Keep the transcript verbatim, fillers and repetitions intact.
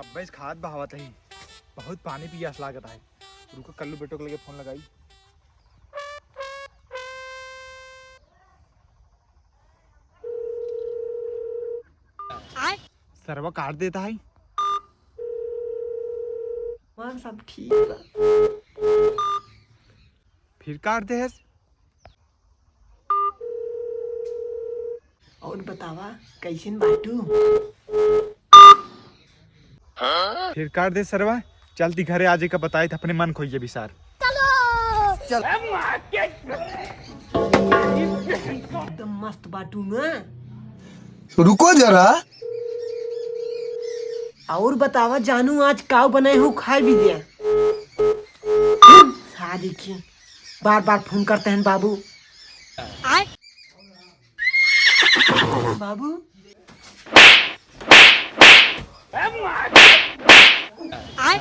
अब्बे इस खाद बहावत ही, बहुत पानी पियास लागत है। रुको, कल्लू बेटो के लगे फोन लगाई। आय। सरवा काट देता है। हाँ, सब ठीक बा। फिर काट देहस। और बतावा, कैसन बाटू? फिर काट दे सरवा। चल ती घरे, आज का बताई त अपने मन खोइए विचार। एकदम मस्त बाटू ना। रुको जरा। और बतावा जानू, आज काव बनाए हो खाए भी दिया? सारी की बार बार फोन करते हैं बाबू। आय। बाबू। आय।